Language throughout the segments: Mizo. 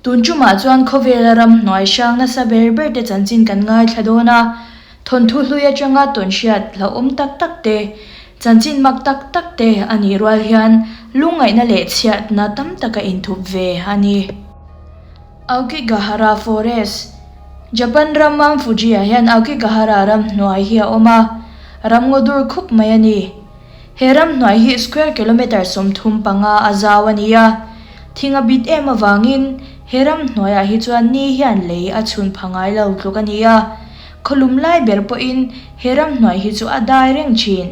Tun ṭumah chuan khawvela ramhnuai hrang nasa ber ber te chanchin kan ngaithla dawn a, thawnthu hlui aṭanga tawnhriat hlauhawm tak tak te, chanchin mak tak tak te a nih rual hian lungngaihna leh chhiatna tam tak a inthup ve a ni. Aokigahara Forest, Japan ram Mount Fuji-ah hian Aokigahara ramhnuai hi a awm a, ramngaw dur khup mai a ni. He ramhnuai hi square kilometre 35 a zau a ni a, thing a bit em avangin he ramhnuaiah hi chuan ni hian lei a chhun pha ngai lo tluk a ni a, khawlum lai ber pawhin he ramhnuai hi chu a dai reng thin.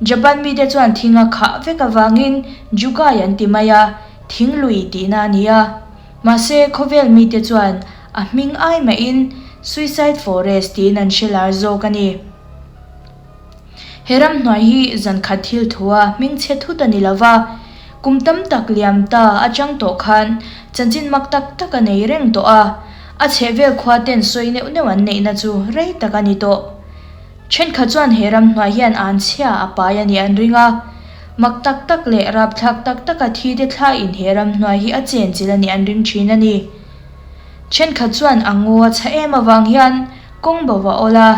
Japan mite chuan thing a khah vek avangin Jukai an ti mai a, thing lui tihna a ni a. Mahse khawvel mite chuan a hming ai mahin Suicide Forest tiin an hre lar zawk a ni. He ramhnuai hi zan khat thil thua hmingchhe thut a ni lo va, kum tam tak liam ta atang tawh khan chanchin mak tak tak a nei reng tawh a, a chhehvel khua ten sawi neuh neuh an neihna chu rei tak a ni tawh. Thenkhat chuan he ramhnuai hian an chhia a pai a nih an ring a, mak tak tak leh rapthlak tak taka thi te thlaiin he ramhnuai hi a chenchilh a nih an ring thin a ni. Thenkhat chuan a ngaw a chha em avang hian kawng bo a awl a,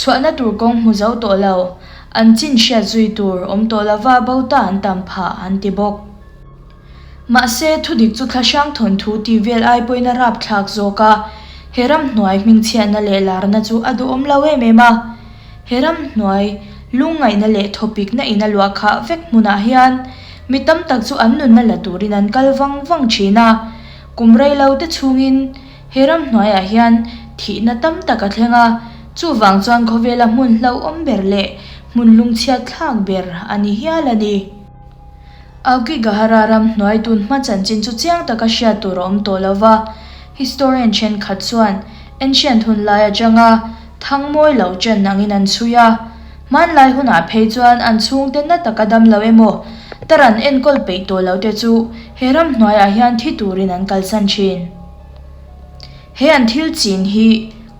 Chhuahna tur kawng hmu zo tawh lo, an chin hriat zui tur awm tawh lova bo ta an tam phah an ti bawk. Mahse, thudik chu thlahrang thawnthu tih vel ai pawhin a rapthlak zawk a, he ramhnuai hmingchhiatna leh larna chu a duhawm lo em em a. He ramhnuai lungngaihna leh thawpikna in a luah khah vek hmunah hian mi tam tak chu an nunna la turin an kal vang vang thin a, kum rei lo te chhungin He ramhnuaiah hian thihna tam tak a thleng a, chuvang chuan khawvela hmun hlauhawm ber leh hmun lungchhiat thlak ber a ni hial a ni. Aokigahara ramhnuai tun hma chanchin chu chiang taka hriat tur a awm tawh lo va, historian thenkhat chuan ancient hun lai atanga thang mawi lo chen angin an chhui a. Hmanlai hunah phei chuan an chhungte na taka dam lo emaw, tar an enkawl peih tawh lo te chu he ramhnuaiah hian thi turin an kalsan thin. He an thil chin hi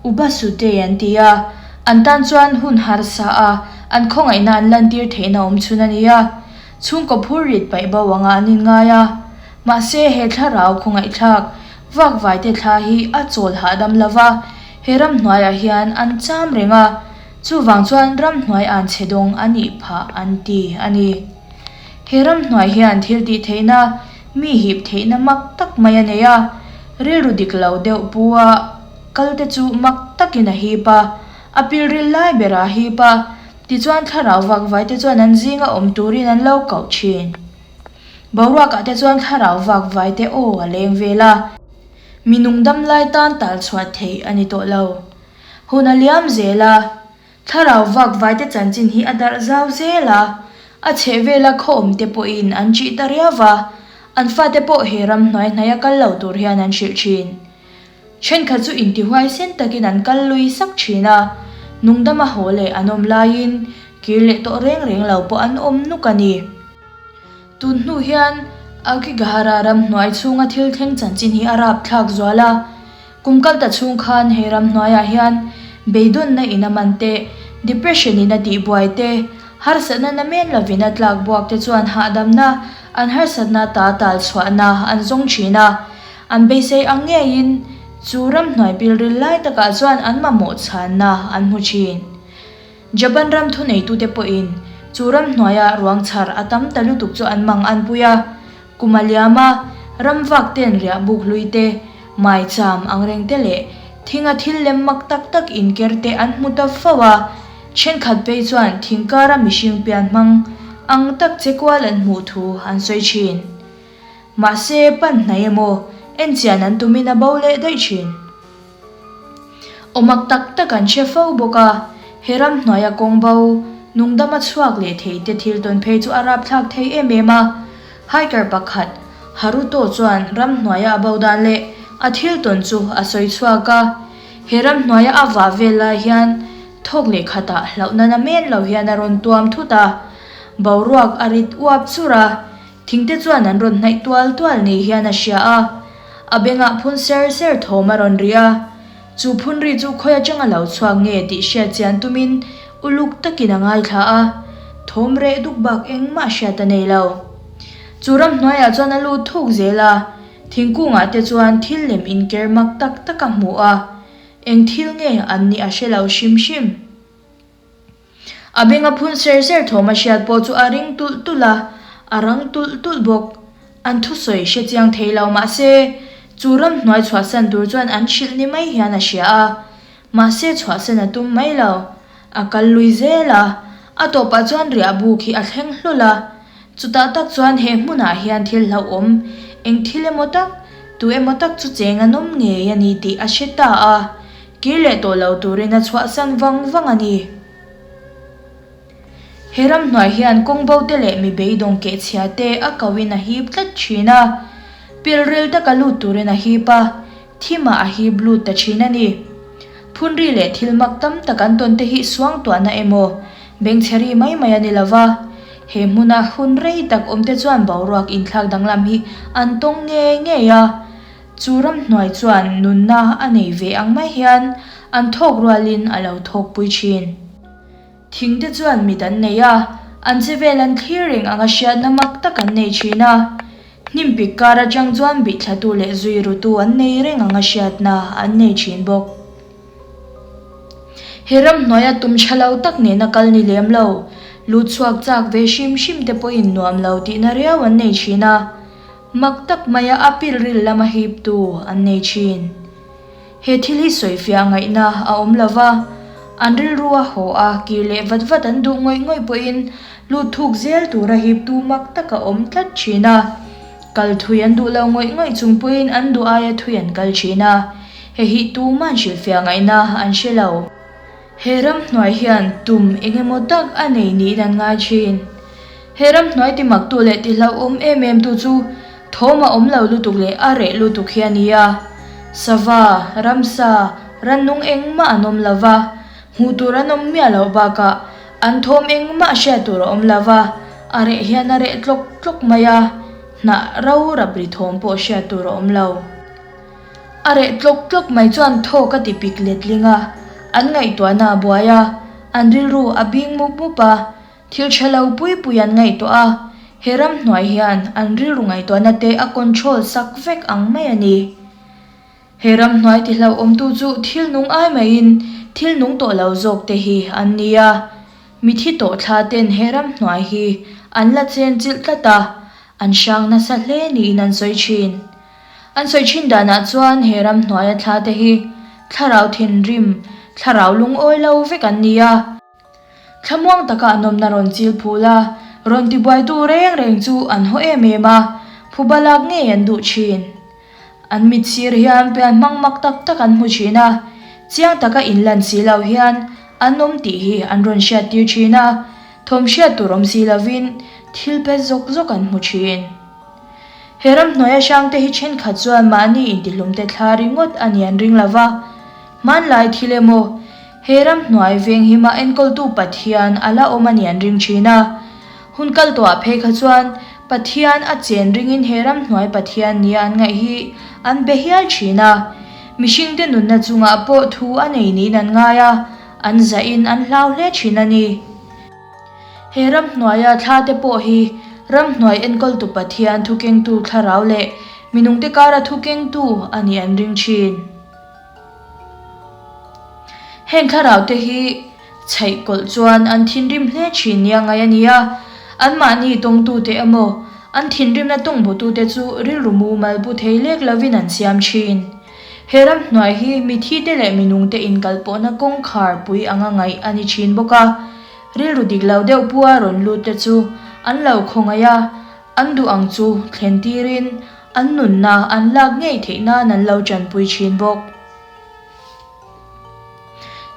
Ubasute an ti a, an tan chuan hun harsa a, an khawngaihna an lantir theihna awm chhun a ni a, chhungkaw phur rit paih bo anga an inngai a. Mahse, he thlarau khawngaihthlak vakvaite thla hi a chawl hahdam lo va, he ramhnuaiah hian an cham reng a, chuvang chuan ramhnuai an chhe dawng a nih phah an ti a ni. He ramhnuai hian thil tih theihna Mi hip theihna mak tak mai a nei a, rilru dik lo deuh pu a kal te chu mak takin a hip a, a pilril lai berah a hip a, tichuan thlarau vak vai te chuan an zinga awm turin an lo koh thin. Boruakah te chuan thlarau vak vai te aw a leng vel a, mi nungdam lai tan tal chhuah theih a ni tawh lo. Hun a liam zel a. Thlarau vak vaite chanchin hi a darh zau zel a, a chhehvela khaw awmte pawhin an ṭih ta riau va, an fate pawh he ram hnuai hnaia kal lo tur hian an hrilh ṭhin. Ṭhenkhat chu intihuaisen takin an kal lui sak ṭhin a, nungdama haw leh an awm laiin kir leh tawh reng reng lo pawh an awm nuk a ni. Tun hnu hian Aokigahara ram hnuai chhunga thil thleng chanchin hi a rapthlak zual a, Kum kal ta chhung khan he ramhnuaiah hian beidawnna in a man te, depression in a tihbuai te, harsatna na men lovin a tlak buak te chuan hahdamna, an harsatna ta tal chhuahna an zawng thin a. An beisei ang ngeiin chu ramhnuai pilril lai takah chuan an mamawh chhanna an hmu thin. Japan ram thuneitute pawhin chu ramhnuaia ruang chhar a tam ta lutuk chu an mang an pui a. Kum a liam a, ram vak ten riah buk hlui te, maicham angreng te leh thinga thil lem mak tak tak inker te an hmu ta fo a, thenkhat phei chuan thing kara mihring pian hmang ang tak che kual an hmuh thu an sawi thin. Mahse, pan hnai emaw, enchian an tumin a bo leh daih thin. Awmak tak tak an hre fo bawk a, he ramhnuaia kawng bo, nungdama chhuak leh thei te thil tawn phei chu a rapthlak thei em em a. Hiker pakhat, Haruto chuan ramhnuaia a bo dan leh a thil tawn chu a sawi chhuak a. He ramhnuaia a vah vel lai hian thawk leh khatah hlauhna na men lo hian a rawn tuam thut a, boruak a rit uap chur a, Thingte chuan an rawn hnaih tual tual ni hian a hria a, a bengah phun ser ser thawm a rawn ri a. Chu phun ri chu khawi atanga lo chhuak nge tih hriat chian tumin uluk takin a ngaithla a, thawm reh duk bak engmah hriat a nei lo. Chu ramhnuaiah chuan a lut thuk zel a. Thingkungah te chuan thil lem inker mak tak tak a hmu a, eng thil nge an nih a hre lo hrim hrim. A benga phun ser ser thawm a hriat pawh chu a ring tulh tulh a, a rang tulh tulh bawk. An thusawi hre chiang thei lo mah se, chu ramhnuai chhuahsan tur chuan an hrilh ni mai hian a hria a. Mahse chhuahsan a tum mai lo. A kal lui zel a, a tawpah chuan riah buk hi a thleng hlawl a. Chutah tak chuan he hmunah hian thil hlauhawm, eng thil emaw tak, tu emaw tak chu cheng an awm ngei a ni tih a hre ta a. Kir leh tawh lo turin a chhuahsan vang vang a ni. He ramhnuai hian kawng bo te leh mi beidawng kehchhia te a koin a hip tlat thin a. Pilril taka lut turin a hip a, thimah a hip lut ta thin a ni. Phunri leh thil mak tam tak an tawn te hi suangtuahna emaw, bengchheri mai mai a ni lo va. He hmuna hun rei tak awm te chuan boruak inthlak danglam hi an tawng ngei ngei a. Chu ramhnuai chuan nunna a nei ve ang mai hian an thawk rualin a lo thawkpui thin. Thing te chuan mit an nei a, an che vel an thlir reng anga hriatna mak tak an nei thin a. Hnim pik kar atang chuan bihthlatu leh zui rutu an nei reng anga hriatna an nei thin bawk. He ramhnuaia tum tha lo tak nena kal ni lem lo, lut chhuak chak ve hrim hrim te pawhin nuam lo tihna riau an nei thin a. Mak tak maia a pilril lama hiptu an nei thin. He thil hi sawifiah ngaihna a awm lo va, an rilru a haw a, kir leh vat vat an duh ngawih ngawih pawhin lut thuk zel tura hiptu mak tak a awm tlat thin a. Kal thui an duh lo ngawih ngawih chung pawhin an duh aia thui an kal thin a, hei hi tuman hrilhfiah ngaihna an hre lo. He ramhnuai hian tum eng emaw tak a nei niin an ngai thin. He ramhnuai timaktu leh tihlauhawm em em tu chu thawm a awm lo lutuk leh a reh lutuk hi a ni a. Sava, ramsa, rannung engmah an awm lo va, hmuh tur an awm miah loh bakah an thawm engmah hriat tur a awm lo va, a reh hian a reh tlawk tlawk mai a, hnah ro rap ri thawm pawh hriat tur a awm lo. A reh tlawk tlawk mai chuan thawk a ti pik letling a, an ngaihtuahna a buai a, an rilru a bing mup mup a, thil tha lo pui pui an ngaihtuah a, he ramhnuai hian an rilru ngaihtuahna te a control sak vek ang mai a ni. He ramhnuai ti hlauhawmtu chu thil nung ai maiin thil nung tawh lo zawk te hi an ni a, mithi tawh thla ten he ramhnuai hi an la chen chilh tlat a, an hrang nasa hle niin an sawi thin. An sawi thin danah chuan he ramhnuaia thla te hi thlarau thinrim, thlarau lungawi lo vek an ni a. Thlamuang taka an awmna rawn chil phul a, rawn tibuaitu reng reng chu an haw em em a, phuba lak ngei an duh thin. An mit sir hian pian hmang mak tak tak an hmu thin a, chiang taka inlan si lo hian an awm tih hi an rawn hriattir thin a, thawm hriat tur awm si lovin thil pet zawk zawk an hmu thin. He ramhnuaia hrangte hi thenkhat chuan mahni intihlumte thla ringawt a ni an ring lo va, hmanlai thil emaw, he ramhnuai venghima enkawltu Pathian a la awm a ni an ring thin a. Hun kal tawhah phei kha chuan Pathian a chen ringin he ramhnuai Pathian nia an ngaih hi an be hial thin a. Mihringte nunna chungah pawh thu a nei niin an ngai a, an zahin an hlau hle thin a ni. He ramhnuaia thla te pawh hi ramhnuai enkawltu Pathian thukengtu thlarau leh minungte kara thukengtu a nih an ring thin. Heng thlarau te hi chhaih kawlh chuan an thinrim hle thin nia ngaih a ni a, anmahni tawngtute emaw an thinrimna tawngbaw-tute chu rilru mumal pu thei lek lovin an siam thin. He ramhnuai hi mithite leh minungte inkalpawhna kawngkhar pui anga ngaih a ni thin bawk a. Rilru dik lo deuh pua rawn lut te chu an lo khawngaih a, an duh ang chu thlen tirin an nunna an lak ngei theih nan an lo tanpui thin bawk.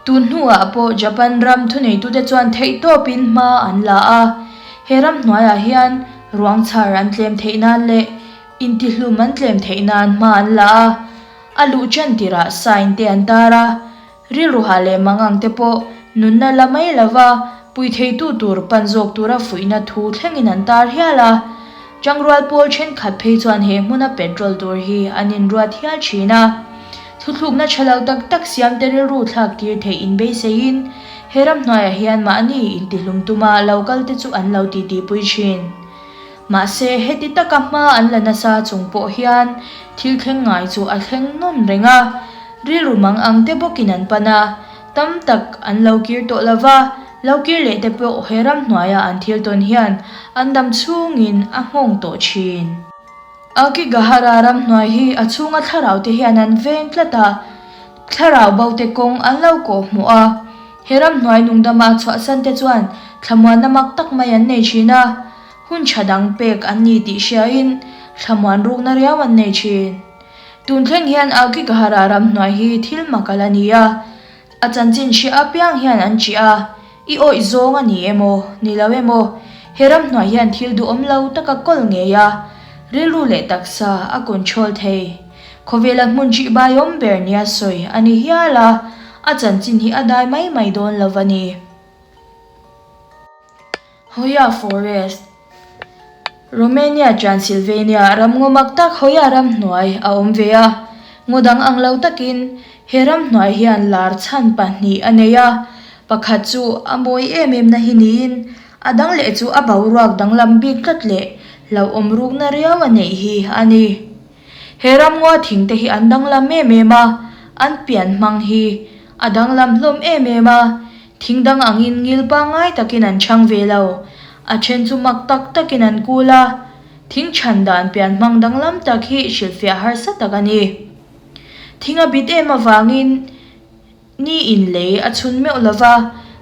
Tun hnuah pawh Japan ram thuneitute chuan theihtawpin hma an la a, he ram hnuaiah hian ruang chhar an tlem theih nan leh intihlum an tlem theih nan hma an la a, a luh tan tirah sign te an tar a, Rilruha leh mangang te pawh nunna la mai lova pui theitu tur pan zawk tura fuihna thu thlengin an tar hial a. Tangrual pawl thenkhat phei chuan he hmuna petrol tur hi an inruat hial thin a. Thuthlukna tha lo tak tak siamte rilru thlak tir theih inbeiseiin he ramhnuaiah hian mahni intihlum tuma lo kal te chu an lo titipui thin. Mahse, heti taka hma an la nasa chung pawh hian thil thleng ngai chu a thleng nawn reng a, rilru mang ang te bawkin an pan a, tam tak an lo kir tawh lo va, lo kir leh te pawh he ramhnuaia an thil tawn hian an dam chhungin a nghawng tawh thin. Aokigahara ramhnuai hi a chhunga thlarau te hian an veng tlat a, thlarau bo te kawng an lo kawh hmuh a. He ramhnuai nungdama a chhuahsan te chuan thlamuanna mak tak mai an nei thin a, hun tha dang pek an ni tih hriain thlamuan rukna riau an nei thin. Tun thleng hian Aokigahara ramhnuai hi thil mak a la ni a, a chanchin hria apiang hian an ṭih a, I awih zawng a ni emaw, ni lo emaw, he ramhnuai hian thil duhawm lo tak a kawl ngei a, rilru leh taksa a control thei. Khawvela hmun ṭihbaiawm ber nia sawi a ni hial a, a chanchin hi a dai mai mai dawn lo va ni. Hoia Forest, Romania Transylvania ramngaw mak tak Hoia ramhnuai a awm ve a, ngaw dang ang lo takin he ramhnuai hian lar chhan pahnih a nei a, pakhat chu a mawi em em na hi niin a dang leh chu a boruak danglam bik tlat leh hlauhawm rukna riau a neih hi a ni. He ramngaw thing te hi an danglam em em a, an pian hmang hi a danglam hlawm em em a, Thing dang angin ngil pangngai takin an chhang ve lo. A then chu mak tak takin an kul a. Thing chhan dan pian hmang danglam tak hi hrilhfiah harsa tak a ni. Thing a bit em avangin ni in lei a chhun meuh lo va,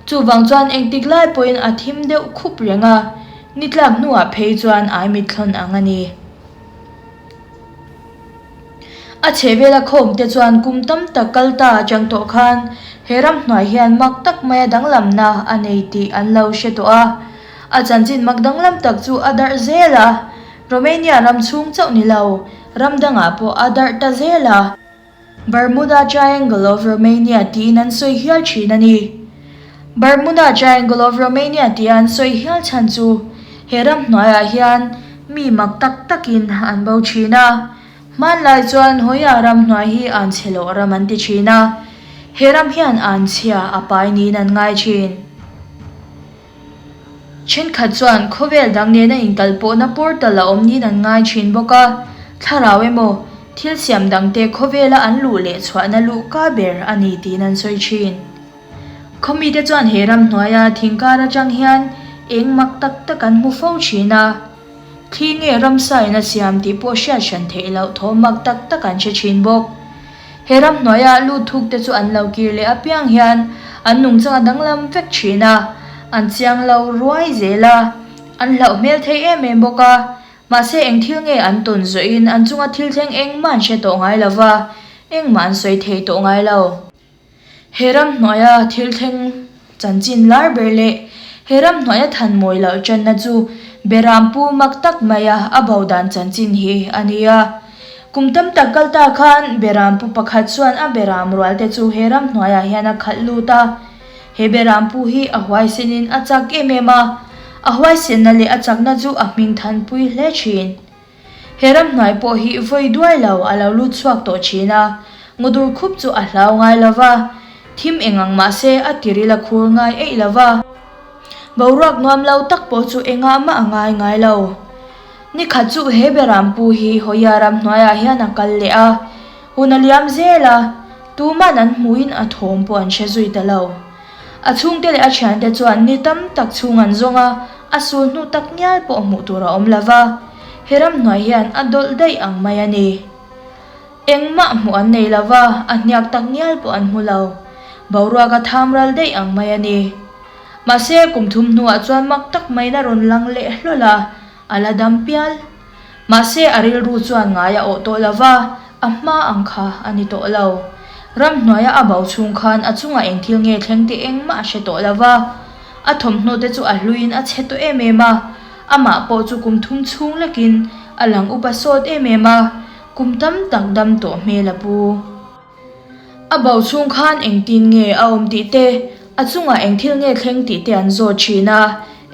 chuvang chuan engtik lai pawhin a thim deuh khup reng a, ni tlak hnuah phei chuan ai mithlawn ang a ni. A chhehvela khawmte chuan kum tam tak kal ta atang tawh khan he ramhnuai hian mak tak maia danglamna a nei tih an lo hre tawh a. A chanchin mak danglam tak chu a darh zel a, Romania ram chhung chauh ni lo, ram dangah pawh a darh ta zel a. Bermuda Triangle of Romania tiin an sawi hial thin a ni. Bermuda Triangle of Romania tia an sawi hial chhan chu he ramhnuaiah hian mi mak tak takin an bo thin a. Hmanlai chuan Hoia ramhnuai hi an chhe loh ram an ti thin a, he ram hian an chhia a pai niin an ngai thin. Thenkhat chuan khawvel dang nena inkalpawhna portal a awm niin an ngai thin bawk a, thlarau emaw, thil siam dangte khawvela an luh leh chhuahna luhka ber a ni tiin an sawi thin. Khawmite chuan he ramhnuaia thingkar atang hian eng mak tak tak an hmu fo thin a, thli nge ramsa in a siam tih pawh hriat hran theih loh thawm mak tak tak an hre thin bawk. He ramhnuaia lut thuk te chu an lo kir leh apiang hian an nungchang a danglam vek thin a, an chiang lo ruai zel a, an hlauh hmel thei em em bawk a, mahse eng thil nge an tawn zawhin an chunga thil thleng engmah an hre tawh ngai lo va, engmah an sawi thei tawh ngai lo. He ramhnuaia thil thleng chanchin lar ber leh he ramhnuaia than mawi loh tanna chu Beram pu mak tak maia a bo dan chanchin hi a ni a. Kum tam tak kal ta khan Beram pu pakhat chuan a Beram rual te chu he ramhnuaiah hian a khalh lut a. He Beram pu hi a huaisenin a chak em em a, a huaisenna leh a chakna chu a hming thanpui hle thin. He ramhnuai pawh hi vawi duai lo a lo lut chhuak tawh thin a, ngawdur khup chu a hlau ngai lo va, thim eng ang mah se a tiril a khur ngai eih lo va. Boruak nuam lo tak pawh chu engah mah a ngai ngai lo. Nikhat chu he beram pu hi Hoia ramhnuaiah hian a kal leh a, hun a liam zel a, tuman an hmuhin a thawm pawh an hre zui ta lo. A chhungte leh a thiante chuan ni tam tak chhung an zawng a, a sul hnu tak ngial pawh hmuh tur a awm lo va, he ramhnuai hian a dawlh daih ang mai a ni. Engmah hmuh an nei lo va, a hniak tak ngial pawh an hmu lo. Boruak a tham ral daih ang mai a ni. Mahse, kum thum hnuah chuan mak tak maiin a rawn lang leh hlawl a, A la dam pial. Mahse a rilru chuan ngai a awh tawh lo va, a hma ang kha a ni tawh lo. Ramhnuaia a bo chhung khan a chungah eng thil nge thleng tih engmah a hre tawh lo va. A thawmhnaw te chu a hluiin a chhe tawh em em a, amah pawh chu kum thum chhung lekin a lang upa sawt em em a, kum tam tak dam tawh hmel a pu. A bo chhung khan engtin nge a awm tih te, a chungah eng thil nge thleng tih te an zawt thin a,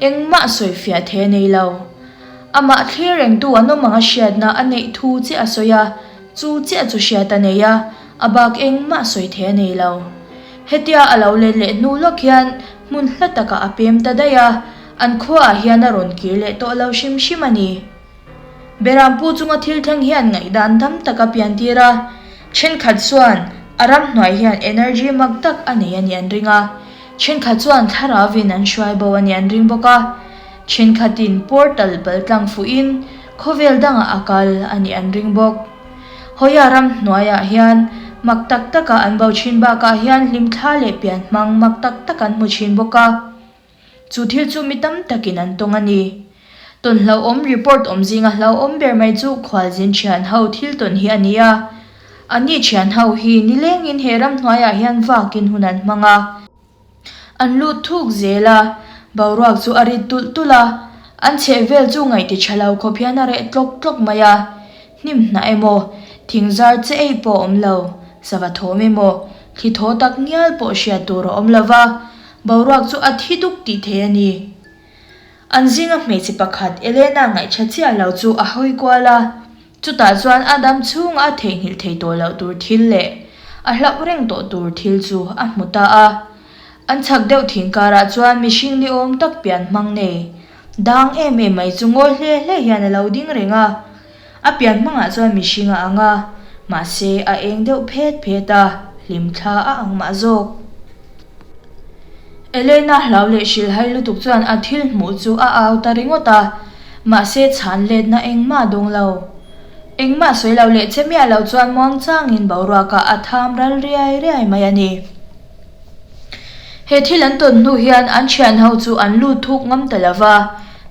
engmah sawifiah thei a nei lo. Amah thlir rengtu an awm ang a hriatna a neih thu chiah a sawi a, chu chiah chu hriat a nei a, a bak engmah sawi thei a nei lo. Hetia a lo let leh hnu lawk hian hmun hla takah a pem ta daih a. An khuaah hian a rawn kir leh tawh lo hrim hrim a ni. Berampu chunga thil thleng hian ngaihdan tam tak a piantir a, thenkhat chuan a ramhnuai hian energy mak tak a nei a nih an ring a, thenkhat chuan thlarauvin an hruai bo a nih an ring bawk a, thenkhatin portal paltlang fuhin khawvel dangah a kal a nih an ring bawk. Hawia ramhnuaiah hian mak tak taka an bo thin bakah hian hlimthla leh pianhmang mak tak tak an hmu thin bawk a. Chu thil chu mi tam takin an tawng a ni. Tawn hlauhawm report awm zinga hlauhawm ber mai chu khualzin thian ho thil tawn hi a ni a. Anni thian ho hi nilengin he ramhnuaiah hian vakin hun an hmang a. An lut thuk zel a, boruak chu a rit tulh tulh a, an chhehvel chu ngaihti tha lo khawp hian a reh tlawk tlawk mai a. Hnim hnah emaw, thing zar che ei pawh a awm lo, sava thawm emaw, thli thaw tak ngial pawh hriat tur a awm lo va, Boruak chu a thi duk tih thei a ni. An zinga hmeichhe pakhat Elena ngaihṭha chiah lo chu a hawi kual a, chutah chuan a dam chhunga a theihnghilh thei tawh loh tur thil leh a hlauh reng tawh tur thil chu a hmu ta a. An chhak deuh thing karah chuan mihring ni awm tak pian hmang nei dang em em mai chu ngawi hle hle hian a lo ding reng a. A pian hmangah chuan mihring a ang a, mahse a eng deuh phet phet a, hlimthla a ang mah zawk. Elena hlau leh hrilhhai lutuk chuan a thil hmuh chu a au ta ringawt a, mahse chhan letna engmah a dawng lo. Engmah sawi lo leh che miah lo chuan muangchangin boruakah a tham ral riai riai mai a ni. He thil an tawn hnu hian an thian ho chu an lut thuk ngam ta lo va,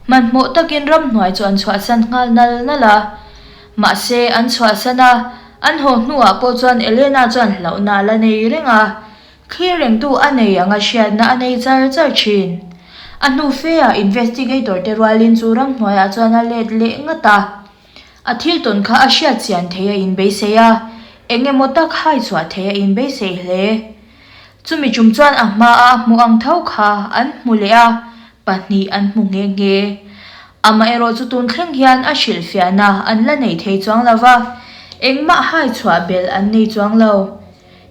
hmanhmawh takin ramhnuai chu an chhuahsan nghal nal nal a. Mahse, an chhuahsan a, an haw hnuah pawh chuan Elena chuan hlauhna a la nei reng a, thlir rengtu a nei anga hriatna a nei char char thin. A hnu feah investigator te rualin chu ramhnuaiah chuan a let leh ngat a. A thil tawn kha a hriat chian thei a inbeisei a, eng emaw tak hai chhuah thei a inbeisei hle. Chumi tum chuan a hmaa a hmuh ang tho kha an hmu leh a, pahnih an hmu nghe nghe. Amaherawh chu tun thleng hian a hrilhfiahna an la nei thei chuang lo va, engmah hai chhuah belh an nei chuang lo.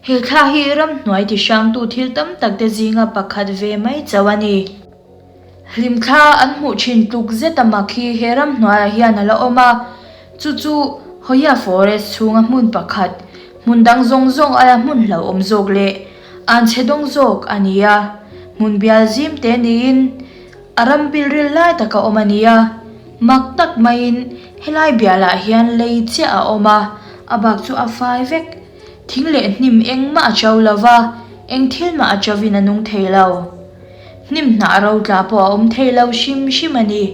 He thla hi ramhnuai ti hrangtu thil tam tak te zinga pakhat ve mai chauh a ni. Hlimthla an hmuh thin tluk zet a mak hi he ramhnuaiah hian a la awm a, chu chu Hoia Forest chhunga hmun pakhat, hmun dang zawng zawng aia hmun hlauhawm zawk leh an chhe dawng zawk a ni a, hmun bial zim te niin a ram pilril lai taka awm a ni a, mak tak maiin helai bialah hian lei chiah a awm a, a bak chu a fai vek. Thing leh hnim engmah a cho lo va, eng thil mah a chovin a nung thei lo. Hnim hnah ro tla pawh a awm thei lo hrim hrim a ni.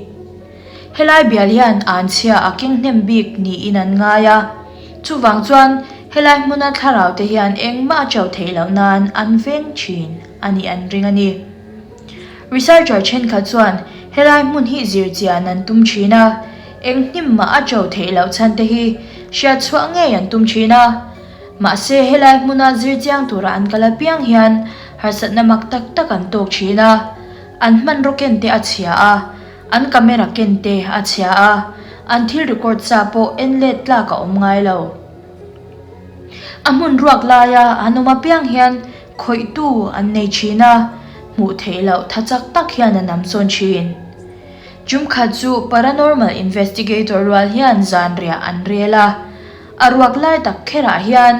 Helai bial hian anchhia a keng hnem bik niin an ngai a, chuvang chuan helai hmuna thlarau te hian engmah a cho theih loh nan an veng thin a nih an ring a ni. Researcher thenkhat chuan helai hmun hi zir chian an tum thin a, eng hnim mah a cho theih loh chhan te hi hriat chhuah ngei an tum thin a. Mahse helai hmuna zir chiang tura an kal apiang hian harsatna mak tak tak an tawk thin a, an hmanraw ken te a chhia a, an camera ken te a chhia a, an thil record sa pawh en let tlak a awm ngai lo. A hmun ruak laia an awm apiang hian khawihtu an nei thin a, hmuh theih loh tha chak tak hian an amsawn thin. Chumkhat chu paranormal investigator rual hian zan riah an rel a, a ruak lai tak kherah hian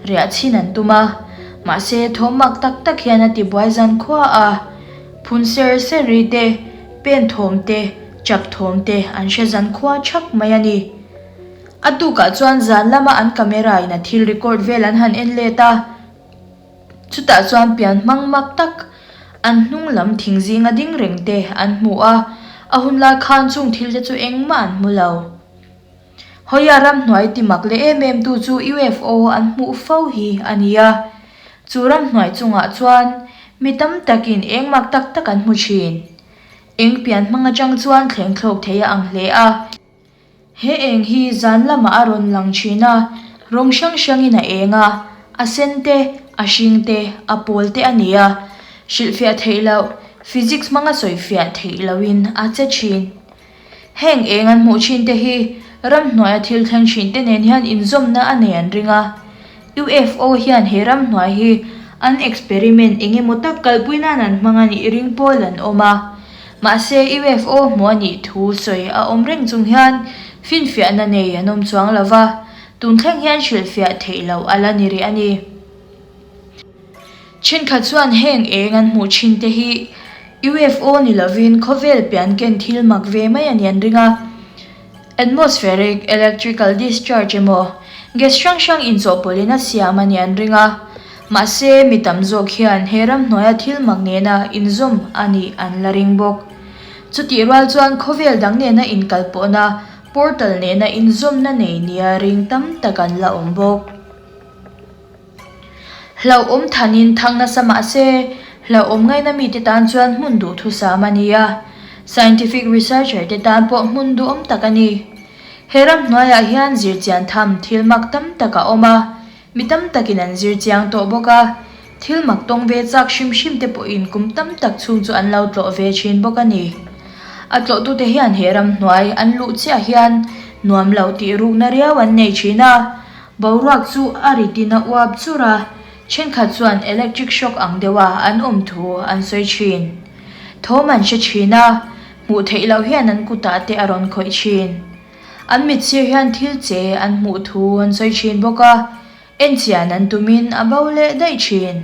riah chhin an tum a, mahse thawm mak tak tak hian a tibuai zan khua a, phun ser ser ri te, pen thawm te, chap thawm te an hre zan khua thak mai a ni. A tukah chuan zan lama an camera in a thil record vel an han en let a, chutah chuan pian hmang mak tak an hnung lam thing zinga ding reng te an hmu a, a hun lai khan chung thil te chu engmah an hmu lo. Hawia ramhnuai ti mak leh em em tu chu UFO an hmuh fo hi a ni a, chu ramhnuai chungah chuan mi tam takin eng mak tak tak an hmu thin. Eng pian hmang atang chuan thleng thlawk thei a ang hle a. He eng hi zan lamah a rawn lang thin a, rawng hrang hrangin a eng a, a sen te, a hring te, a pawl te a ni a, hrilhfiah theih loh, physics hmanga sawifiah theih lohin a che thin. Heng eng an hmuh thin te hi ramhnuaia thil thleng thin te nen hian inzawmna a nei an ring a, UFO hian he ramhnuai hi an experiment eng emaw tak kalpui nan an hmang a nih ring pawl an awm a. Mahse, UFO hmuh a nih thu sawi a awm reng chung hian finfiahna nei an awm chuang lo va, tun thleng hian hrilhfiah theih loh a la ni rih a ni. Thenkhat chuan heng eng an hmuh thin te hi UFO ni lovin khawvel pian ken thil mak ve mai a ni an ring a. Atmospheric electrical discharge emaw gas hrang hrang inchawhpawlhin a siam a ni an ring a. Mahse, mi tam zawk hian he ramhnuaia thil mak nena inzawm a nih an la ring bawk. Chutih rual chuan khawvel dang nena inkalpawhna portal nena inzawmna nei nia ring tam tak an la awm bawk. Hlauhawm thanin thang nasa mah se, hlauhawm ngaina mite tan chuan hmun duhthusam a ni a, scientific researcher te tan pawh hmun duhawm tak a ni. He ramhnuaiah hian zirchian tham thil mak tam tak a awm a, mi tam takin an zir chiang tawh bawk a, thil mak tawng ve chak hrim hrim te pawhin kum tam tak chhung chu an lo tlawh ve thin bawk a ni. A tlawhtute hian he ramhnuai an luh chiah hian nuam lo tih rukna riau an nei thin a, Boruak chu a ritin a uap chur a, thenkhat chuan electric shock ang deuha an awm thu an sawi thin. Thawm an hre thin a, hmuh theih loh hian an kutah te a rawn khawih thin. An mit sir hian thil che an hmuh thu an sawi thin bawk a, enchian an tumin a bo leh daih thin.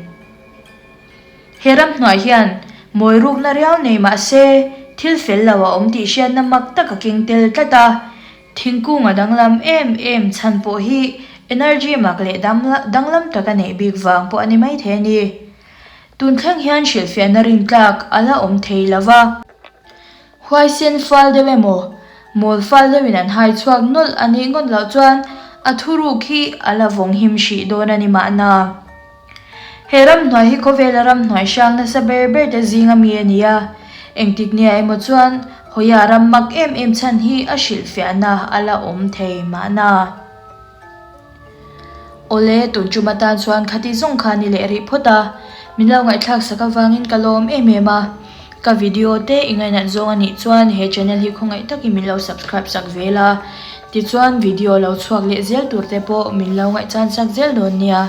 He ramhnuai hian mawi rukna riau nei mah se, thil fel lo a awm tih hriatna mak tak a keng tel tlat a, Thingkung a danglam em em chhan pawh hi energy mak leh danglam tak a neih bik vang pawh a ni maithei a ni. Tun thleng hian hrilhfiahna rintlak a la awm thei lo va. Huaisen fal deuh emaw, mawl fal deuhin an hai chhuak nawlh a nih ngawt loh chuan a thuruk hi a la vawng him hrih dawn a ni mahna. He ramhnuai hi khawvela ramhnuai hrang nasa ber ber te zinga mi a ni a, engtik nia emaw chuan hawia ram mak em em chhan hi a hrilhfiahna a la awm thei mahna. Awle, tun tum atan chuan khati zawng kha ni leh rih phawt a, min lo ngaihthlak sak avangin ka lawm em em a. Ka video te i ngainat zawng a nih chuan he channel hi khawngaih takin min lo subscribe sak vel a, tichuan video lo chhuak leh zel tur te pawh min lo ngaihchan sak zel dawn nia.